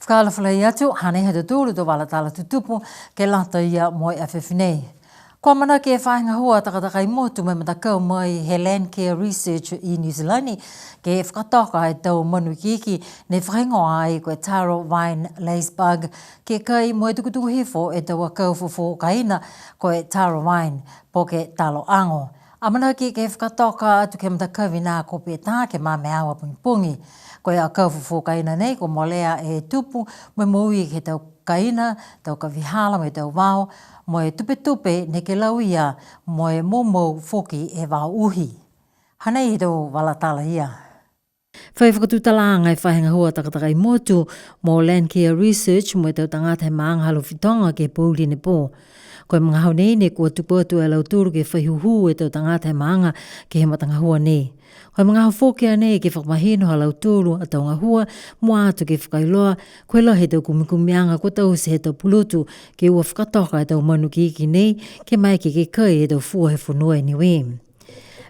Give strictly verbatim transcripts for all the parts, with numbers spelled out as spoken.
Fakaalofa lahi atu, hanei ha tautolu tau vala tala tutupu ke lata ia mo e afiafi nei. Kua amanaki e faahi gahua takatakai motu mo e matakau mai he Landcare Research i Niu Silani ke fakatoka e tau manu ikiiki ne fakahigoa ai ko e taro vine lace bug, ke kai mo e tukutuku hifo e tau akau fofō kaina ko e taro vine po ke talo ago. Amanaki ke fakatoka atu ke he matakavi nā ko Peta ke he magaaho pogipogi. Ko e akau fofō kaina nei kua molea e tupu mo e moui ke he tau kaina, tau kavihala mo e tau vao, mo e tupetupe neke lauia mo e moumou foki e vao uhi. Hanei e tau vala tala ia. Fai fakatutalaaga e faahi gahua takatakai motu mo Landcare Research mo e tau tagata he maaga ha Alofi Toga ke he pouli ne pō. Ko e magaaho nei ne kua tuku atu e lautolu ke fai hūhū e tau tagata he maaga ke he matagahua nei. Ko e magaaho foki a nei ke fakamahino ha lautolu a tau gahua, mua atu ke fakailoa ko e lahi e tau kumikumiaga kua taute he tau pulotu ke ua fakatoka e tau manu ikiiki nei, ke maeke ke kai e tau fua he fonua i Niue.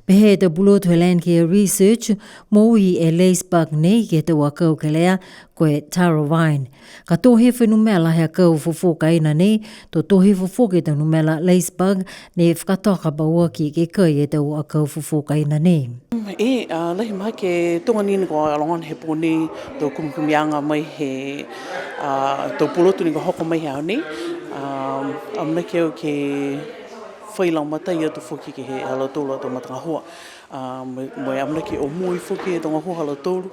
Pehē e tau pulotu he Landcare Research, moui e lace bug nei ke he tau akau kelea ko e taro vine. Ka tō hifo e numela he akau fofō kaina nei, to tō hifo foki e tau numela lace bug ne fakatoka pauaki ke kai e tau akau fofō kaina nei. E, a, lahi mahaki e tuga ni ne kua logona he pō nei tau kumikumiaga mai he, a, tau pulotu ne kua hoko mai he aho nei. A, amanaki au ke fai lagomatai atu foki ke he ha lautolu a tau matagahua. A, mo e, mo e amanaki o moui foki e tau gahua ha lautolu.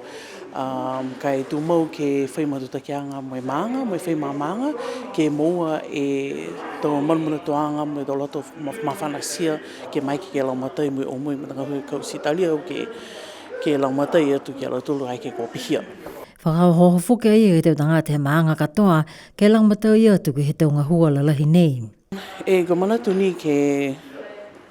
A, ka e tumau ke fai matutakiaga mo e maaga, mo e fai maamaaga, ke moua e tau manamanatuaga mo e tau loto ma-, mafanatia, ke maeke ke lagomatai mo e o moui matagahua ka oti talia au ke, ke lagomatai atu ki a lautolu ai ke kua pihia. Fakaohooho foki ai e tau tagata he maaga katoa, ke lagomatai atu ke he tau gahua lalahi nei. E, kua manatu ni ke,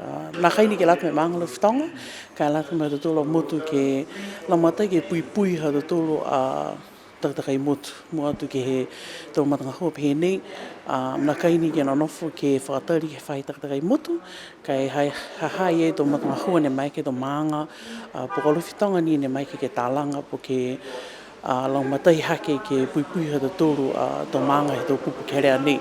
a, nākai ni ke lata mo e maaga Alofi Toga, ka e lata mo e ha tautolu a motu ke lagomatai ke puipui ha tautolu a takatakai motu. Mua atu ke he tau matagahua pehē nei, a, nākai ni ke nonofo ke fakatali ke he faahi takatakai motu, ka e ha ha i ai e tau matagahua ne maeke he tau maaga, a, po ko Alofi Toga ni ne maeke ke talaga, po ke, a, lagomatai hake ke puipui ha tautolu a tau maaga he tau pupu kelea nei.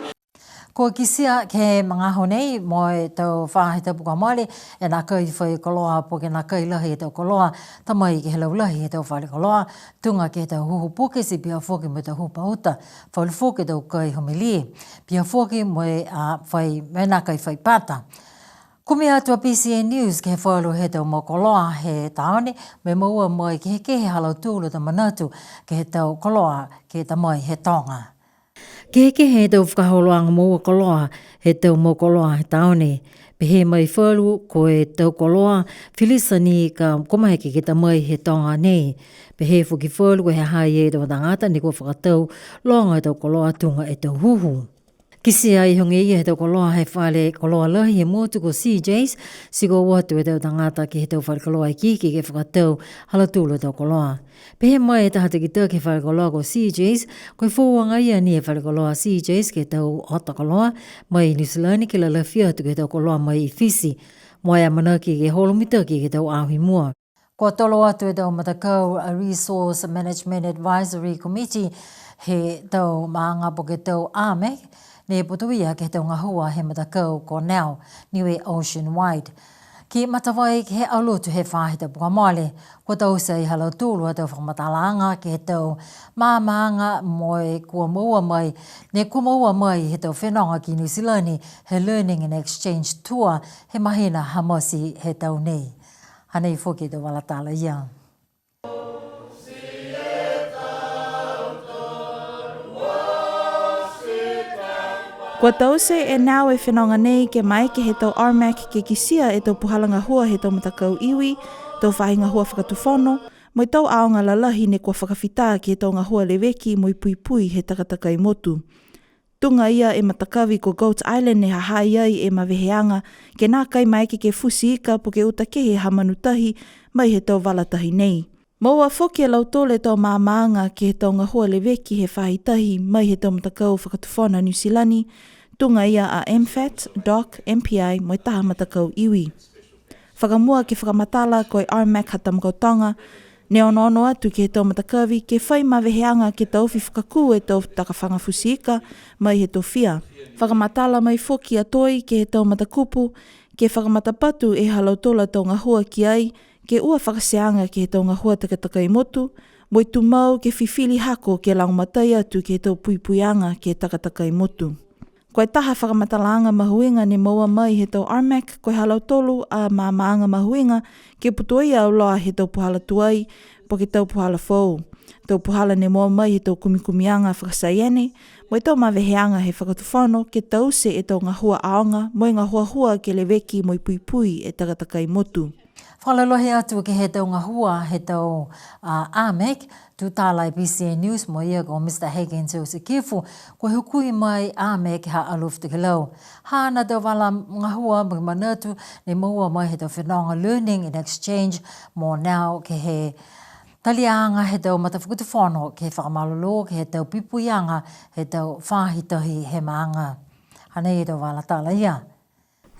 Kua kitia ke he magaaho nei mo e tau faahi tapu kua mole, e nākai fai koloa po ke nākai lahi e tau koloa, ta mai ke he laulahi he tau fale koloa, tuga ke he tau huhu puke ti pihia foki mo e tau huhu pauta, falu foki e tau kai humili, pihia foki mo e, a, fai, mo e nākai fai pata. Kumi atu a B C N News ke he falu he tau mau koloa he taone, mo e moua mai kehekehe ha lautolu a tau manatu ke he tau koloa ke ta mai he Toga. Kehekehe e tau fakaholoaga moua koloa he tau mau koloa he taone. Pehē mai falu ko e tau koloa filisa ni ka kua maeke ke ta mai he Toga nei. Pehē foki falu ko e ha ha i ai e tau tagata ne kua fakatau loga e tau koloa tuga e tau huhu. Kitia ai hogeia he tau koloa he fale koloa lahi he motu ko C J's, ti kua o atu e tau tagata ke he tau fale koloa ikiiki ke fakatau ha lautolu a tau koloa. Pehē mai e taha takitaki he fale koloa ko C J's, ko e foou agaia ni e fale koloa C J's ke he tau ota koloa mai i Niu Silani ke lalafi atu ke he tau koloa mai i Fisi. Mo e amanaki ke holo mitaki ke he tau aho i mua. Kua tolo atu e tau matakau a Resource Management Advisory Committee he tau maaga po ke tau AMEC, ne putoia ke he tau gahua he matakau ko NOW, Niue Ocean Wide. Ki Matavai ke he aho Lotu he faahi tapu kua mole, kua taute ai ha lautolu a tau fakamatalaaga ke he tau maamaaga mo e kua moua mai, ne kua moua mai he tau fenoga ki Niu Silani he Learning and Exchange Tour he mahina ha Mati he tau nei. Hanei foki e tau vala tala ia. Kua taute e NOW e fenoga nei ke maeke he tau AMEC ke kitia e tau puhala gahua he tau matakau iwi, tau faahi gahua fakatufono, mo e tau aoga lalahi ne kua fakafita ke he tau gahua leveki mo e puipui he takatakai motu. Tuga ia e matakavi ko Goat Island ne ha ha i ai e maveheaga, ke nākai maeke ke futi ika po ke uta kehe ha manu tahi mai he tau vala tahi nei. Moua foki e lautolu e tau maamaaga ke he tau gahua leveki he faahi tahi mai he tau matakau fakatufono Niu Silani, tuga ia a MFAT, DOC, MPI, mo e taha matakau iwi. Fakamua ke fakamatala ko e AMEC ha Tamakautoga, Ne onoono atu ke he tau matakavi ke fai maveheaga ke taofi fakakū e tau takafaga futi ika mai he tofia. Fakamatala mai foki a Toi ke he tau matakupu ke fakamatapatu e ha lautolu a tau gahua ki ai, ke ua fakateaga ke he tau gahua takatakai motu, mo e tumau ke fifili hako ke lagomatai atu ke he tau puipuiaga ke he takatakai motu. Ko e taha fakamatalaaga mahuiga ne moua mai he tau R mac, ko e ha lautolu a maamaaga mahuiga ke putoia auloa he tau puhala tuai, po ke tau puhala foou. Tau puhala ne moua mai he tau kumikumiaga fakasaiene, mo e tau maveheaga he fakatufono ke taute e tau gahua aoga, mo e gahuahua ke leveki mo e puipui e takatakai motu. Fakalolohe atu ke he tau gahua he tau, a, R mac, tutala e B C N News mo ia ko Mister Higgins Sikifu, ko e hukui mai R mac ha Alofi Tokelau. Haana tau vala gahua mo e manatu ne moua mai he tau fenoga learning and exchange mo nao ke he taliaga he tau matafakatufono ke fakamalolō ke he tau puipuiaga he tau faahi tahi he maaga. Hanei e tau vala tala ia.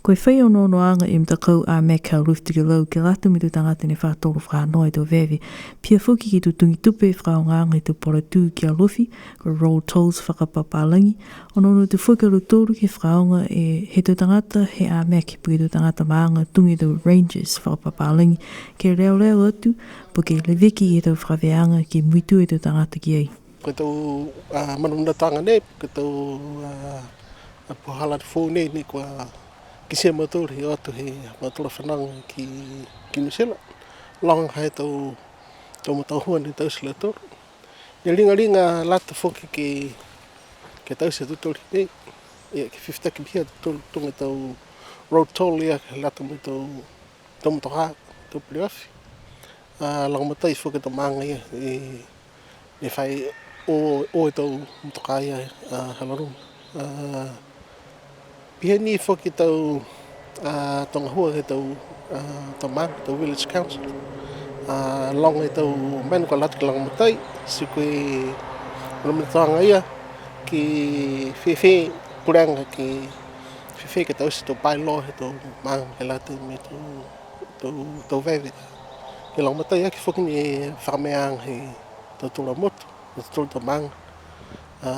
Ko e fai onoonoaga e matakau R mac ha Alofi Tokelau ke lata mo e tau tagata ne fa tolo fakanoa e tau veve. Pihia foki ke totogi tupe e fakaaogaaga he tau puhala tū ki Alofi, ko e road tolls fakapapālagi. Onoono atu foki a lautolu ke fakaaoga e he tau tagata he R mac, po ke tau tagata maaga tuga e tau rangers fakapapālagi, ke leoleo atu, po ke leveki e tau fakaveaga ke muitua e tau tagata ki ai. Ko e tau, a, manamanatuaga nei, ko e tau, a, a, puhala foou nei, ne kua kitia e mautolu he o atu he mautolu a fenoga ki, ki Niu Silani. Loga he tau, tau matagahua ne taute e lautolu. Ne ligaliga lata foki ke, ke taute e tautolu nei. Ia, ke fifitaki pihia e tautolu tuga e tau road toll ia, ke lata mo e tau tau motokā, tau peleoafi. A, lagomatai foki e tau maaga ia, e, e fai o, o e tau motokā ia, a, ha lautolu. A, pihia ni foki e tau, a, tau gahua he tau, a, tau maaga, tau village council. A, loga e tau mena kua lata ke lagomatai, ti ko e manamanatuaga ia, ke fēfē pulega ke fēfē ke taute e tau bylaw he tau maaga ke lata mo e tau tau, tau veve. Ke lagomatai aki foki ni e fakameaaga he tautolu a motu, he tautolu a tau maaga. A,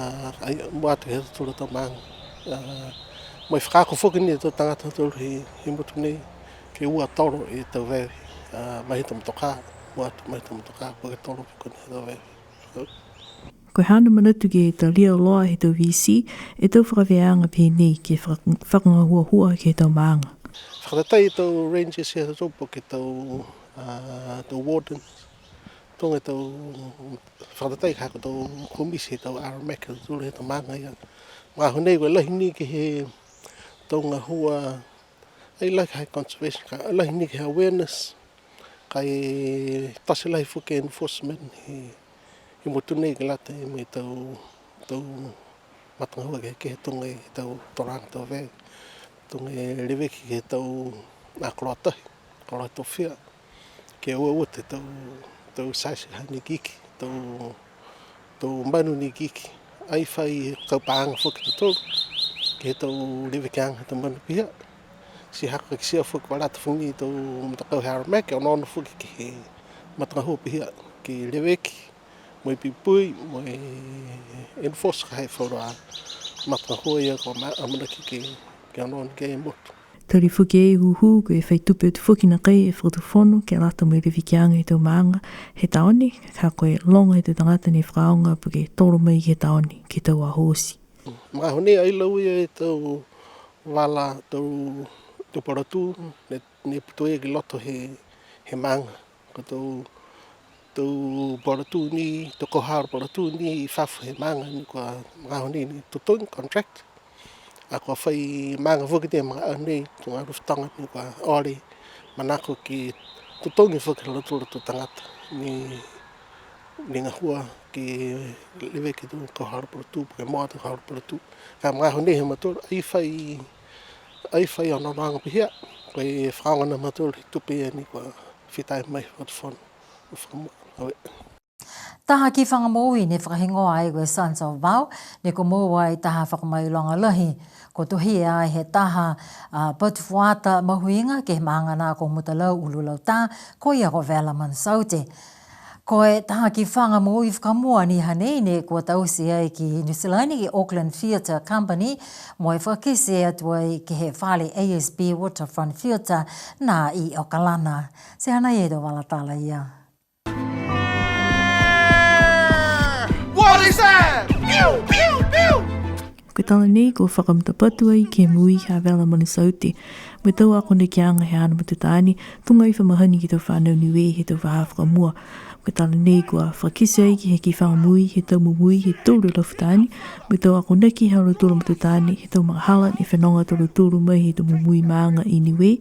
ai, mua atu he tautolu a tau maaga. A, mo e fakaako foki ni e tau tagata ha tautolu he, he motu nei, ke ua tolo e tau veve. A, mai he tau motokā, mua atu mai he tau motokā, kua ke tolo foki ni e tau veve. Ko e haana manatu ke talia loa he tau V C e tau fakaveaga pehē nei ke faka-, fakagahuahua ke he tau maaga. Fakatatai e tau rangers ia ha tautolu po ke tau, a, tau wardens. Tuga e tau fakatatai ha ko e tau komiti he tau R mac ha tautolu he tau maaga ia. Magaaho nei kua lahi ni ke he tau gahua, ai lahi ke he conservation, ka lahi ni ke he awareness. Ka e tote lahi foki e enforcement he, he motu nei ke lata mo e tau, tau matagahua kehekehe tuga e tau toloaga tau veve, tuga e leveki ke he tau, a, koloa tahi, koloa tofia, ke ua ua e tau, tau size ha ne ikiiki, tau tau manu ne ikiiki. Ai fai kaupaaga foki ha tautolu ke he tau levekiaga he tau manu pihia. Ti ha ko e kitia foki kua lata foki ni e tau matakau he R mac ke onoono foki ke he matagahua pihia, ke leveki, mo e puipui, mo e enforce ka ha e falu a matagahua ia kua ma-, amanaki ke, ke onoono ki ai e motu. Tali foki e hūhū, ko e fai tupe atu foki nakai e Fakatufono ke lata mo e levekiaga he tau maaga he taone, ka ko e loga he tau tagata ne fakaaoga po ke tolo mai ke he taone ke he tau aho oti. Magaaho nei ai laua e tau vala, tau, tau puhala tū, ne, ne putoia ki loto he, he maaga. Ko e tau, tau puhala tū ni, tau kauhala puhala tū ni i fafo he maaga ni kua magaaho nei ne totogi contract. A kua fai maaga foki e maaga nei, tuga Alofi Toga ni kua ole, manako ke totogi foki ha lautolu a tau tagata ne, ne gahua ke leveki e tau kauhala puhala tū, po ke moua e tau kauhala puhala tū. Ka magaaho nei ha mautolu, ai fai, ai fai onoonoaga pihia, ko e fakaaoga ni ha mautolu e tupe ia ne kua fita mai he Fakatufono. Fakamua, aue. Taha kifaga moui ne fakahigoa ai ko e Sons of Vao, ne kua moua ai taha fakamailoga lahi. Kua tohia ai he taha, a, patu fuata mahuiga ke he maaga na ko Mutalau Ululauta, ko ia ko Vela Manusaute. Ko e taha kifaga moui fakamua ni hanei ne kua taute ai ki Niu Silani, ki Auckland Theatre Company, mo e fakakite atu ai ke he fale A S B Waterfront Theatre nā i Okalana. Ti hanei e tau vala tala ia. What is that? Pew, pew, pew! Ko e tala nei kua fakamatapatu ai ke he moui ha Vela Manasaute, mo e tau akonakiaga he haana matua taane, tuga e fa mahani ke he tau fanau Niue he tau vahā fakamua. Ko e tala nei kua fakakite ai ke he kifaga moui he tau momoui he tolu e lafu taane, mo e tau akonaki ha lautolu a matua taane he tau magahala ne fenoga a lautolu mai he tau momoui maaga i Niue,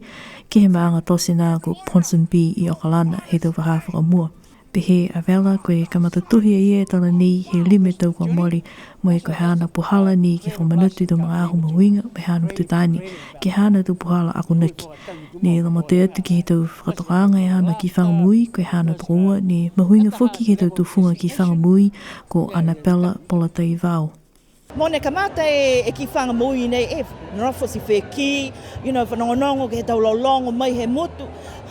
ke he maaga tote nā ko Ponsonby i Okalana he tau vahā fakamua. Pehē a Vela ko e kamata tohi a ia e tala nei he lima e tau kua mole, mo e ko e haana puhala ni ke fakamanatu e tau magaaho mahuiga mo e haana matua taane, ke he haana tau puhala akonaki. Ne lagomatai atu ke he tau fakatokaaga he haana kifaga moui, ko e haana tokoua ne mahuiga foki ke he tau tufuga kifaga moui ko Anapela Polataivao. Mo ne kamata e, e kifaga moui nei, e nofo ti fekī, you know, fanogonogo ke he tau lologo mai he motu.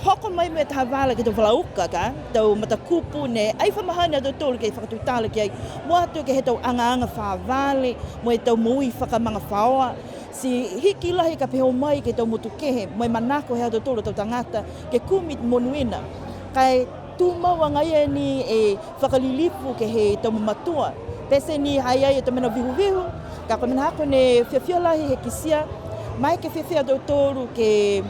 Hoko mai mo e taha vala ke he tau vala uka ka, tau matakupu ne ai fa mahani a tautolu ke fakatutala ki ai. Mua atu ke he tau agaaga favale, mo e tau moui fakamagafaoa. Ti hiki lahi ka pehē mai ke he tau motu kehe, mo e manako he ha tautolu a tau tagata, ke kumi monuina. Ka e tumau agaia ni e fakalilifu ke he tau mamatua. Pete ni ha i ai e tau mena vihuvihu, ka ko e mena haaku ne fiafia lahi he kitia, maeke fiafia a tautolu ke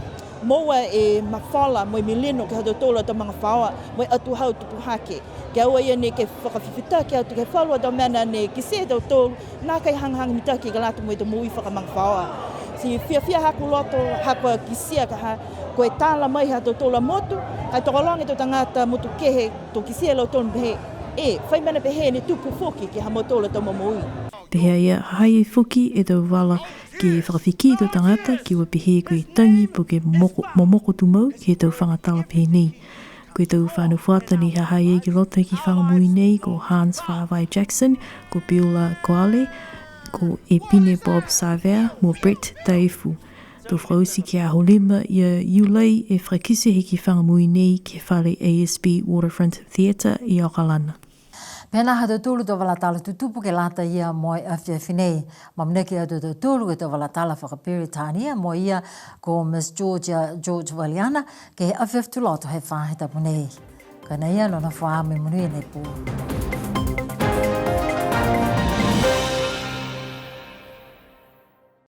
moua e mafola mo e milino ke he ha tautolu a tau magafaoa, mo e atuhau tupu hake. Ke aua ia ni ke fakafifitaki atu ke he falu a tau mena ne kitia e tautolu, nākai hagahaga mitaki ke lata mo e tau moui fakamagafaoa. Ti fiafia haaku loto, ha kua kitia ka ha, ko e tala mai ha tautolu a motu, ka e tokologa e tau tagata motu kehe, to kitia e lautolu pehē, e, fai mena pehē ne tupu foki ke he ha mautolu a tau momoui. Pehē a ia, ha ha i ai foki e tau vala ke fakafekī e tau tagata, ke ua pehē ko e tagi po ke momoko, momoko tumau ke he tau faga tala pehē nei. Ko e tau fanau fuata ne ha ha i ai ki loto he kifaga moui nei ko Hans Faavai Jackson, ko Beulah Koale, ko Epine Bob Savea, mo Brett Taefu. To fakaoti ke he aho lima ia Iulai e fakakite he kifaga moui nei ke he fale A S B Waterfront Theatre i Okalana. Pihia ha tautolu tau vala tala tutupu ke lata ia mo e afiafi nei. Amanaki atu a tautolu ke he tau vala tala fakaperitania mo ia ko Miss Georgia George Valiana ke he afiafi Tuloto he faahi tapu nei. Ko e ia, nonofo ā mo e monuina e pō.